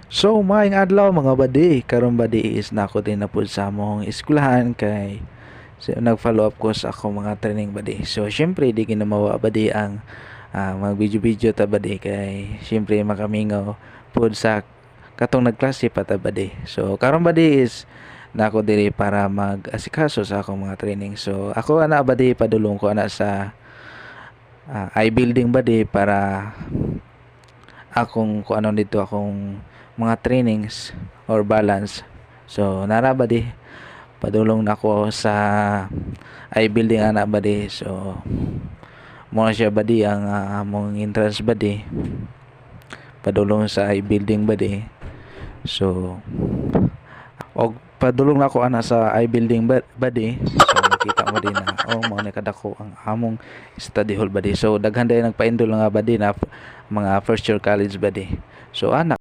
So maayong adlaw, mga badi. Karon, badi, is nako din na pud sa among eskwelahan kay so, nag-follow up ko sa akong mga training, badi. So syempre di ginamawa, badi, ang mag video video ta, badi, kay syempre makamingaw pud sa katong nagklase pa ta, badi. So karon, badi, is nako diri para mag-asikaso sa akong mga training. So ako ana, badi, padulong ko ana sa I building, badi, para akong kung ano dito akong mga trainings or balance. So nara, badi, padulong na ako sa I building ana, badi. So mo na siya, badi, ang among entrance, badi, padulong sa I building, badi. So og padulong na ako ana sa I building, badi. So makita mo din na oh, mao na kadako ang among study hall, badi. So daghan day nagpaindol nga, badi, na mga first year college, badi. So ana.